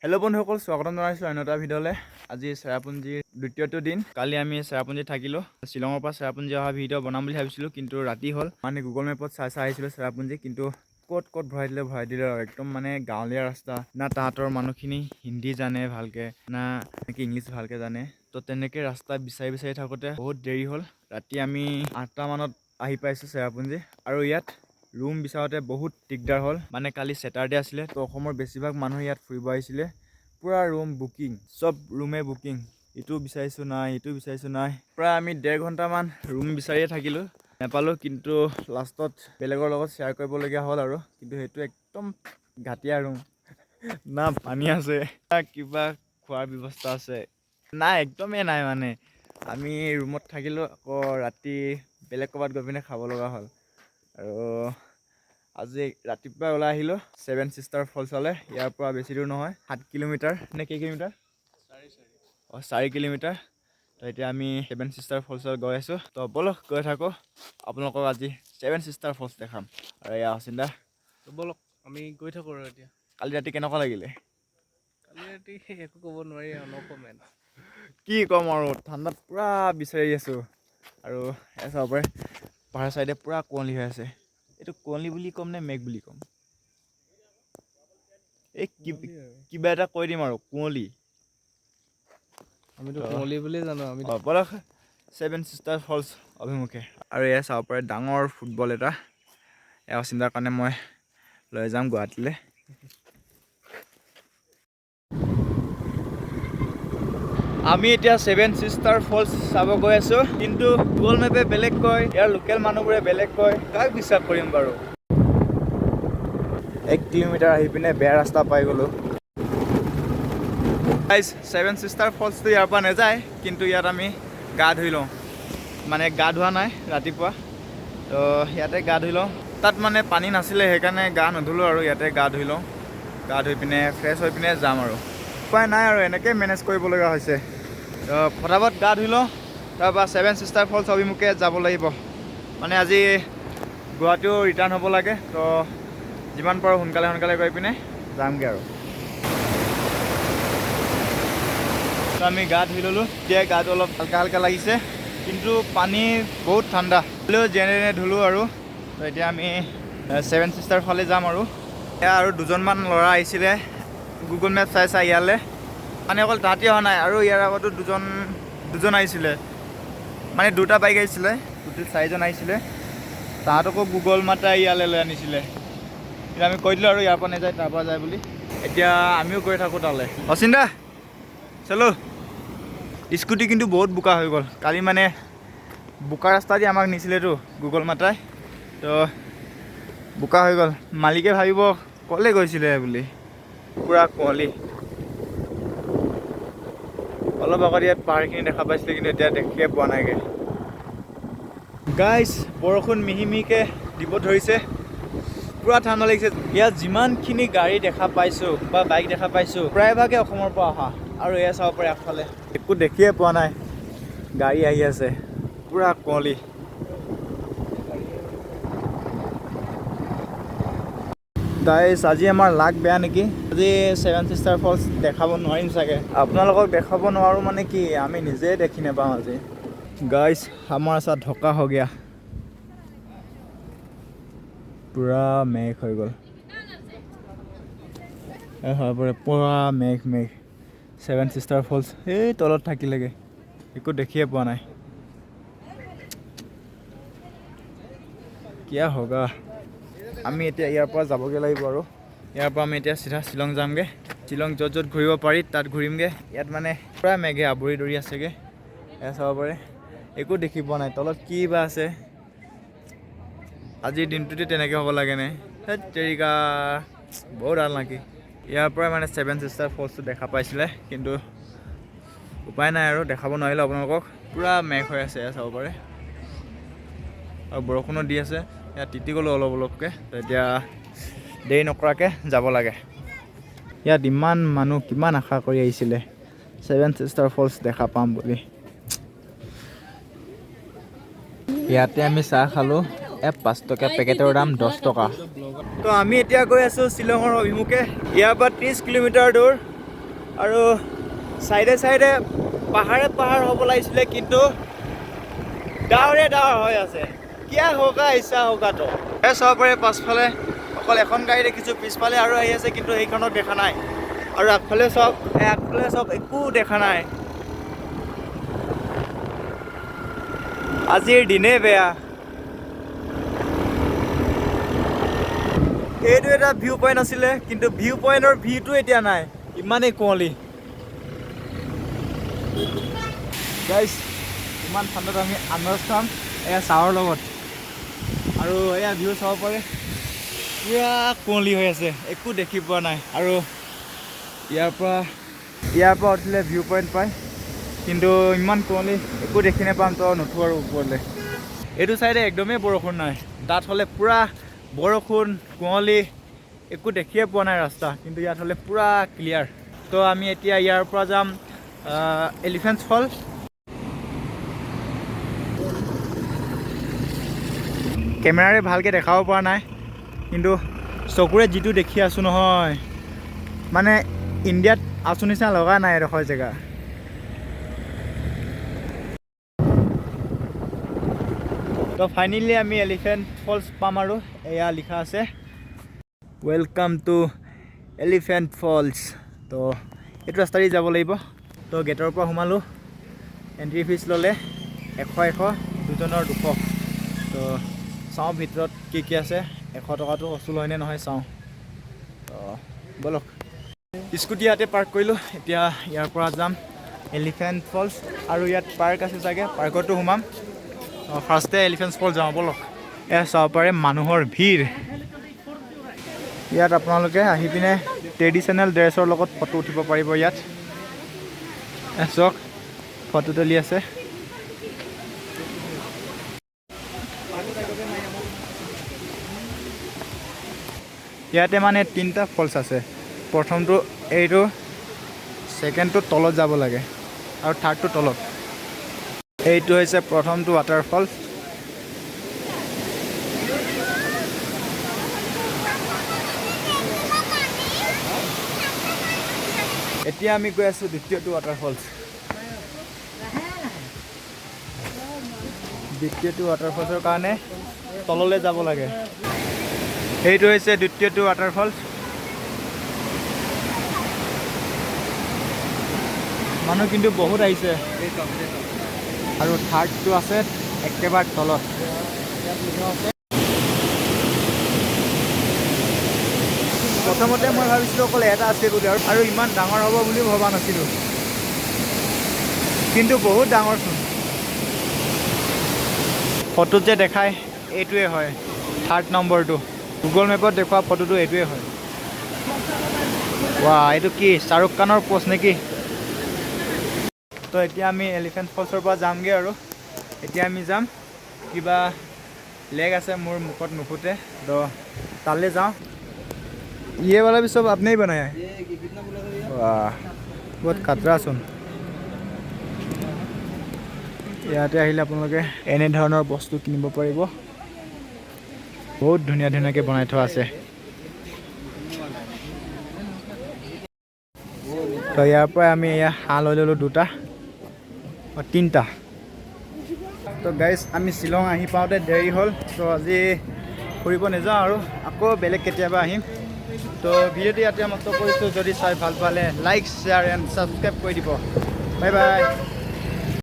Hello' বন্ধুসকল, স্বাগতম জনাইছোঁ অন্য এটা ভিডিঅ'লৈ। আজি চেৰাপুঞ্জীৰ দ্বিতীয়টো দিন। কালি আমি চেৰাপুঞ্জীত থাকিলোঁ। শ্বিলঙৰ পৰা চেৰাপুঞ্জী অহা ভিডিঅ' বনাম বুলি ভাবিছিলোঁ, কিন্তু ৰাতি হ'ল। মানে গুগল মেপত চাই চাই আহিছিলোঁ চেৰাপুঞ্জী, কিন্তু ক'ত ক'ত ভৰাই দিলে ভৰাই দিলে আৰু একদম মানে গাঁৱলীয়া ৰাস্তা না। তাহাঁতৰ মানুহখিনি হিন্দী জানে ভালকৈ না নেকি ইংলিছ ভালকৈ জানে। তো তেনেকৈ ৰাস্তা বিচাৰি বিচাৰি থাকোঁতে বহুত দেৰি হ'ল। ৰাতি আমি 8টামানত আহি পাইছোঁ চেৰাপুঞ্জী আৰু ইয়াত ৰুম বিচাৰোঁতে বহুত দিগদাৰ হ'ল। মানে কালি ছেটাৰডে আছিলে, তো অসমৰ বেছিভাগ মানুহ ইয়াত ফুৰিব আহিছিলে। পূৰা ৰুম বুকিং, চব ৰুমে বুকিং। ইটো বিচাৰিছোঁ নাই, ইটো বিচাৰিছোঁ নাই। প্ৰায় আমি 1.5 ঘণ্টামান ৰুম বিচাৰিয়ে থাকিলোঁ, নাপালোঁ। কিন্তু লাষ্টত বেলেগৰ লগত শ্বেয়াৰ কৰিবলগীয়া হ'ল আৰু। কিন্তু সেইটো একদম ঘাটিয়া ৰুম, না পানী আছে, না কিবা খোৱাৰ ব্যৱস্থা আছে, নাই, একদমেই নাই। মানে আমি ৰুমত থাকিলোঁ, আকৌ ৰাতি বেলেগ ক'ৰবাত গৈ পিনে খাব লগা হ'ল। আৰু আজি ৰাতিপুৱাই ওলাই আহিলোঁ ছেভেন ছিষ্টাৰ ফলছলৈ। ইয়াৰ পৰা বেছি দূৰ নহয়, 7 কিলোমিটাৰ নে কেই কিলোমিটাৰ? অঁ, 4 কিলোমিটাৰ। তো এতিয়া আমি ছেভেন ছিষ্টাৰ ফলছত গৈ আছোঁ। তো ব'লক, গৈ থাকোঁ। আপোনালোকক আজি ছেভেন ছিষ্টাৰ ফলছ দেখাম। আৰু এয়া অচিন্দা। তো ব'লক, আমি গৈ থাকোঁ আৰু এতিয়া। কালি ৰাতি কেনেকুৱা লাগিলে? কালি ৰাতি একো ক'ব নোৱাৰি আৰু, ন কমেণ্ট। কি ক'ম আৰু, ঠাণ্ডাত পূৰা বিচাৰি আছোঁ। আৰু এয়া চাব পাৰে, পাহাৰ চাইডে পূৰা কুঁৱলী হৈ আছে। এইটো কুঁৱলী বুলি ক'ম নে মেঘ বুলি ক'ম? এই কিবা এটা কৈ দিম আৰু, কুঁৱলী। আমিতো কুঁৱলী বুলিয়ে জানো আমি। অঁ, ব'লক ছেভেন ছিষ্টাৰ ফলছ অভিমুখে। আৰু এয়া চাব পাৰে, ডাঙৰ ফুটবল এটা। এয়া চিন্তাৰ কাৰণে মই লৈ যাম গুৱাহাটীলৈ। আমি এতিয়া ছেভেন ছিষ্টাৰ ফলছ চাব গৈ আছোঁ, কিন্তু গুগল মেপে বেলেগ কয়, ইয়াৰ লোকেল মানুহবোৰে বেলেগ কয়। কাক বিশ্বাস কৰিম বাৰু? 1 কিলোমিটাৰ আহি পিনে বেয়া ৰাস্তা পাই গ'লোঁ। ছেভেন ছিষ্টাৰ ফলছটো ইয়াৰ পৰা নাযায়, কিন্তু ইয়াত আমি গা ধুই লওঁ। মানে গা ধোৱা নাই ৰাতিপুৱা, তো ইয়াতে গা ধুই লওঁ। তাত মানে পানী নাছিলে, সেইকাৰণে গা নুধুলোঁ আৰু ইয়াতে গা ধুই লওঁ। গা ধুই পিনে ফ্ৰেছ হৈ পিনে যাম আৰু। উপায় নাই আৰু, এনেকৈ মেনেজ কৰিব লগা হৈছে। তো ফটাফট গা ধুই লওঁ, তাৰপৰা ছেভেন ছিষ্টাৰ ফলছ অভিমুখে যাব লাগিব। মানে আজি গুৱাহাটীও ৰিটাৰ্ণ হ'ব লাগে, তো যিমান পাৰোঁ সোনকালে সোনকালে গৈ পিনে যামগৈ আৰু। তো আমি গা ধুই ল'লোঁ। এতিয়া গাটো অলপ হালকা হালকা লাগিছে, কিন্তু পানী বহুত ঠাণ্ডা। হ'লেও যেনে তেনে ধুলোঁ আৰু। তো এতিয়া আমি ছেভেন ছিষ্টাৰ ফালে যাম। আৰু এয়া আৰু দুজনমান ল'ৰা আহিছিলে গুগল মেপ চাই চাই ইয়ালৈ। মানে অকল তাহাঁতি অহা নাই আৰু, ইয়াৰ আগতো দুজন দুজন আহিছিলে। মানে দুটা বাইক আহিছিলে, টোটেল চাৰিজন আহিছিলে। তাহাঁতকো গুগল মাতাই ইয়ালৈ লৈ আনিছিলে। কিন্তু আমি কৈ দিলোঁ আৰু ইয়াৰ পৰা নাযায়, তাৰ পৰা যায় বুলি। এতিয়া আমিও গৈ থাকোঁ তালৈ। অচিন্দা, চলো। স্কুটি কিন্তু বহুত বোকা হৈ গ'ল কালি। মানে বোকা ৰাস্তা দি আমাক নিছিলেতো গুগল মাতাই, তো বোকা হৈ গ'ল। মালিকে ভাবিব ক'লৈ গৈছিলে বুলি। পূৰা কুঁৱলী। অলপ আগত ইয়াত পাহাৰখিনি দেখা পাইছিলোঁ, কিন্তু এতিয়া দেখিয়ে পোৱা নাইগৈ। গাইজ, বৰষুণ মিহি মিহিকৈ দিব ধৰিছে, পূৰা ঠাণ্ডা লাগিছে। ইয়াত যিমানখিনি গাড়ী দেখা পাইছোঁ বা বাইক দেখা পাইছোঁ, প্ৰায়ভাগে অসমৰ পৰা অহা। আৰু এয়া চাব পাৰে, আগফালে একো দেখিয়ে পোৱা নাই, গাড়ী আহি আছে, পূৰা কুঁৱলী। গাইজ, আজি আমাৰ লাক বেয়া নেকি? আজি ছেভেন ছিষ্টাৰ ফলছ দেখাব নোৱাৰিম চাগে আপোনালোকক। দেখাব নোৱাৰোঁ মানে কি, আমি নিজে দেখি নাপাওঁ আজি। গাইজ, আমাৰ साथ धोखा हो गया। পূৰা মেঘ হৈ গ'ল। এই হৈ পৰে পূৰা মেঘ মেঘ। ছেভেন ছিষ্টাৰ ফলছ এই তলত থাকিলেগৈ, একো দেখিয়ে পোৱা নাই। क्या होगा? আমি এতিয়া ইয়াৰ পৰা যাবগৈ লাগিব। আৰু ইয়াৰ পৰা আমি এতিয়া চিধা শ্বিলং যামগৈ। শ্বিলং য'ত য'ত ঘূৰিব পাৰি তাত ঘূৰিমগৈ। ইয়াত মানে পূৰা মেঘে আৱৰি ধৰি আছেগৈ। এয়া চাব পাৰে, একো দেখি পোৱা নাই, তলত কি বা আছে। আজিৰ দিনটোতে তেনেকৈ হ'ব লাগেনে? ধেত তেৰিকা, বহুত আনলাকি। ইয়াৰ পৰাই মানে ছেভেন ছিষ্টাৰ ফলছটো দেখা পাইছিলে, কিন্তু উপায় নাই আৰু, দেখাব নোৱাৰিলোঁ আপোনালোকক। পূৰা মেঘ হৈ আছে, এয়া চাব পাৰে, আৰু বৰষুণো দি আছে। ইয়াত তিতি গ'লোঁ অলপ অলপকৈ। তো এতিয়া দেৰি নকৰাকৈ যাব লাগে। ইয়াত ইমান মানুহ কিমান আশা কৰি আহিছিলে ছেভেন ছিষ্টাৰ ফলছ দেখা পাম বুলি। ইয়াতে আমি চাহ খালোঁ। 5 টকীয়া পেকেটৰ দাম 10 টকা। তো আমি এতিয়া গৈ আছোঁ শ্বিলঙৰ অভিমুখে। ইয়াৰ পৰা 30 কিলোমিটাৰ দূৰ। আৰু চাইডে চাইডে পাহাৰে পাহাৰ হ'ব লাগিছিলে, কিন্তু ডাৱৰে ডাৱৰ হৈ আছে। কিয়া হোগা ইচ্ছা হোগা। তো এই চাব পাৰে, পাছফালে অকল এখন গাড়ী দেখিছোঁ, পিছফালে আৰু আহি আছে, কিন্তু সেইখনক দেখা নাই। আৰু আগফালে চাওক, এই আগফালে চাওক, একো দেখা নাই। আজিৰ দিনেই বেয়া। এইটো এটা ভিউ পইণ্ট আছিলে, কিন্তু ভিউ পইণ্টৰ ভিউটো এতিয়া নাই, ইমানেই কুঁৱলী। গাইজ, ইমান ঠাণ্ডাত আমি আনাৰস খাম এয়া চাহৰ লগত। আৰু এয়া ভিউ চাব পাৰে, পূৰা কুঁৱলী হৈ আছে, একো দেখি পোৱা নাই। আৰু ইয়াৰ পৰা উঠিলে ভিউ পইণ্ট পায়, কিন্তু ইমান কুঁৱলী, একো দেখি নাপাম, তো নুঠো আৰু ওপৰলৈ। এইটো চাইডে একদমেই বৰষুণ নাই, তাত হ'লে পূৰা বৰষুণ, কুঁৱলী, একো দেখিয়ে পোৱা নাই ৰাস্তা, কিন্তু ইয়াত হ'লে পূৰা ক্লিয়াৰ। তো আমি এতিয়া ইয়াৰ পৰা যাম এলিফেণ্টছ ফল। কেমেৰাৰে ভালকৈ দেখাব পৰা নাই, কিন্তু চকুৰে যিটো দেখি আছোঁ নহয়, মানে ইণ্ডিয়াত আছোঁ নিচিনা লগা নাই এডোখৰ জেগা। তো ফাইনেলি আমি এলিফেণ্ট ফলছ পাম আৰু এয়া লিখা আছে "welcome to elephant falls". তো এইটো ৰাস্তা দি যাব লাগিব। তো গেটৰ পৰা সোমালোঁ, এণ্ট্ৰি ফিজ ল'লে 100 100, দুজনৰ 200। তো চাওঁ ভিতৰত কি কি আছে, 100 টকাটো অচুল হয়নে নহয় চাওঁ। তো ব'লক। স্কুটি ইয়াতে পাৰ্ক কৰিলোঁ। এতিয়া ইয়াৰ পৰা যাম এলিফেণ্ট ফলছ আৰু ইয়াত পাৰ্ক আছে চাগে, পাৰ্কতো সোমাম। ফাৰ্ষ্টে এলিফেণ্ট ফলছ যাওঁ ব'লক। এয়া চাব পাৰে মানুহৰ ভিৰ। ইয়াত আপোনালোকে আহি পিনে ট্ৰেডিশ্যনেল ড্ৰেছৰ লগত ফটো উঠিব পাৰিব ইয়াত। এয়া চাওক, ফটো তুলি আছে। ইয়াতে মানে তিনিটা ফলছ আছে। প্ৰথমটো এইটো, ছেকেণ্ডটো তলত যাব লাগে আৰু থাৰ্ডটো তলত। এইটো হৈছে প্ৰথমটো ৱাটাৰফল। এতিয়া আমি গৈ আছোঁ দ্বিতীয়টো ৱাটাৰফলছ। দ্বিতীয়টো ৱাটাৰফলছৰ কাৰণে তললৈ যাব লাগে। এইটো হৈছে দ্বিতীয়টো ৱাটাৰফলছ। মানুহ কিন্তু বহুত আহিছে। আৰু থাৰ্ডটো আছে একেবাৰে তলত। প্ৰথমতে মই ভাবিছিলোঁ অকল এটা আছে বুলি আৰু ইমান ডাঙৰ হ'ব বুলিও ভবা নাছিলোঁ, কিন্তু বহুত ডাঙৰচোন। ফটোত যে দেখায় এইটোৱে হয়, থাৰ্ড নম্বৰটো। গুগল মেপত দেখুওৱা ফটোটো এইটোৱে হয়। ৱা, এইটো কি শ্বাহৰুখ খানৰ প'ষ্ট নেকি? তো এতিয়া আমি এলিফেণ্ট ফলছৰ পৰা যামগৈ আৰু এতিয়া আমি যাম কিবা লেক আছে, মোৰ মুখত নুফুটে, তো তালৈ যাওঁ। ये वाला भी सब आपने ही बनाया है? वाह, बहुत खतरा চোন। ইয়াতে আহিলে আপোনালোকে এনেধৰণৰ বস্তু কিনিব পাৰিব। বহুত ধুনীয়া ধুনীয়াকৈ বনাই থোৱা আছে। তো ইয়াৰ পৰাই আমি এয়া হাঁহ লৈ ল'লোঁ দুটা, অঁ, তিনিটা। তো গাইজ, আমি শ্বিলং আহি পাওঁতে দেৰি হ'ল, তো আজি ফুৰিব নাযাওঁ আৰু আকৌ বেলেগ কেতিয়াবা আহিম। তো ভিডিঅ'টো ইয়াতে সমাপ্ত কৰিছোঁ। যদি চাই ভাল পালে লাইক, শ্বেয়াৰ এণ্ড ছাবস্ক্ৰাইব কৰি দিব। Bye bye.